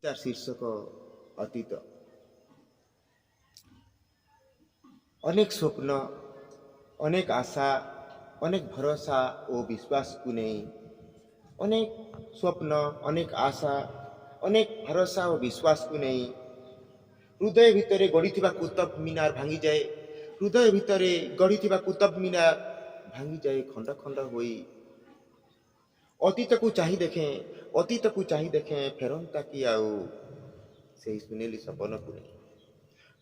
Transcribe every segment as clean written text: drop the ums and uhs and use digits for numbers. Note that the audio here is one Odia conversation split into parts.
ତାର ଶୀର୍ଷକ ଅତୀତ। ଅନେକ ସ୍ୱପ୍ନ, ଅନେକ ଆଶା, ଅନେକ ଭରସା ଓ ବିଶ୍ୱାସକୁ ନେଇ, ଅନେକ ସ୍ୱପ୍ନ, ଅନେକ ଆଶା, ଅନେକ ଭରସା ଓ ବିଶ୍ୱାସକୁ ନେଇ ହୃଦୟ ଭିତରେ ଗଢ଼ିଥିବା କୁତବ ମିନାର ଭାଙ୍ଗିଯାଏ। ହୃଦୟ ଭିତରେ ଗଢ଼ିଥିବା କୁତବ ମିନାର ଭାଙ୍ଗିଯାଏ ଖଣ୍ଡ ଖଣ୍ଡ ହୋଇ। ଅତୀତକୁ ଚାହିଁ ଦେଖେ, ଅତୀତକୁ ଚାହିଁ ଦେଖେ, ଫେରନ୍ତା କି ଆଉ ସେଇ ସୁନେଲି ସପନକୁ ନେଇ।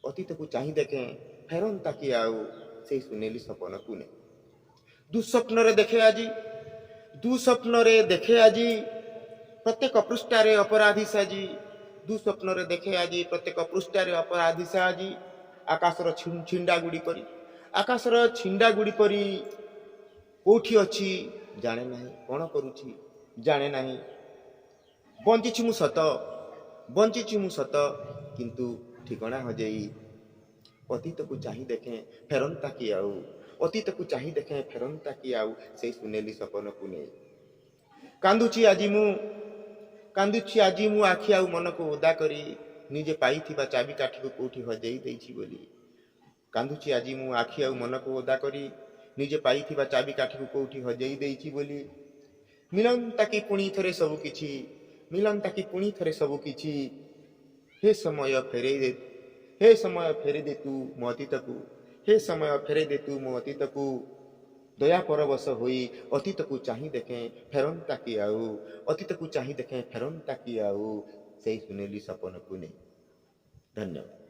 ଅତୀତକୁ ଚାହିଁ ଦେଖେ, ଫେରନ୍ତା କି ଆଉ ସେଇ ସୁନେଲି ସପନକୁ ନେଇ। ଦୁଃସ୍ୱପ୍ନରେ ଦେଖେ ଆଜି, ଦୁଃସ୍ୱପ୍ନରେ ଦେଖେ ଆଜି ପ୍ରତ୍ୟେକ ପୃଷ୍ଠାରେ ଅପରାଧୀ ସାଜି। ଦୁଃସ୍ୱପ୍ନରେ ଦେଖେ ଆଜି ପ୍ରତ୍ୟେକ ପୃଷ୍ଠାରେ ଅପରାଧୀ ସାଜି, ଆକାଶର ଛିଣ୍ଡା ଗୁଡ଼ି ପରି, ଆକାଶର ଛିଣ୍ଡା ଗୁଡ଼ି ପରି। କୋଉଠି ଅଛି ଜାଣେ ନାହିଁ, କ'ଣ କରୁଛି ଜାଣେ ନାହିଁ। ବଞ୍ଚିଛି ମୁଁ ସତ, ବଞ୍ଚିଛି ମୁଁ ସତ, କିନ୍ତୁ ଠିକଣା ହଜେଇ। ଅତୀତକୁ ଚାହିଁ ଦେଖେ, ଫେରନ୍ତା କି ଆଉ, ଅତୀତକୁ ଚାହିଁ ଦେଖେ, ଫେରନ୍ତା କି ଆଉ ସେଇ ସୁନେଲି ସପନକୁ ନେଇ। କାନ୍ଦୁଛି ଆଜି ମୁଁ, କାନ୍ଦୁଛି ଆଜି ମୁଁ ଆଖି ଆଉ ମନକୁ ଓଦା କରି, ନିଜେ ପାଇଥିବା ଚାବି କାଠିକୁ କୋଉଠି ହଜେଇ ଦେଇଛି ବୋଲି। କାନ୍ଦୁଛି ଆଜି ମୁଁ ଆଖି ଆଉ ମନକୁ ଓଦା କରି, ନିଜେ ପାଇଥିବା ଚାବି କାଠିକୁ କୋଉଠି ହଜେଇ ଦେଇଛି ବୋଲି। ମିଳନ୍ତା କି ପୁଣି ଥରେ ସବୁ କିଛି, ମିଳନ୍ତା କି ପୁଣି ଥରେ ସବୁ କିଛି। ହେ ସମୟ ଫେରେଇ ଦେ, ହେ ସମୟ ଫେରେଇ ଦେ ତୁ ମୋ ଅତୀତକୁ, ହେ ସମୟ ଫେରେଇ ଦେ ତୁ ମୋ ଅତୀତକୁ ଦୟା ପରବଶ ହୋଇ। ଅତୀତକୁ ଚାହିଁ ଦେଖେ, ଫେରନ୍ତା କି ଆଉ, ଅତୀତକୁ ଚାହିଁ ଦେଖେ, ଫେରନ୍ତା କି ଆଉ ସେଇ ସୁନେଲି ସପନକୁ ନେଇ। ଧନ୍ୟବାଦ।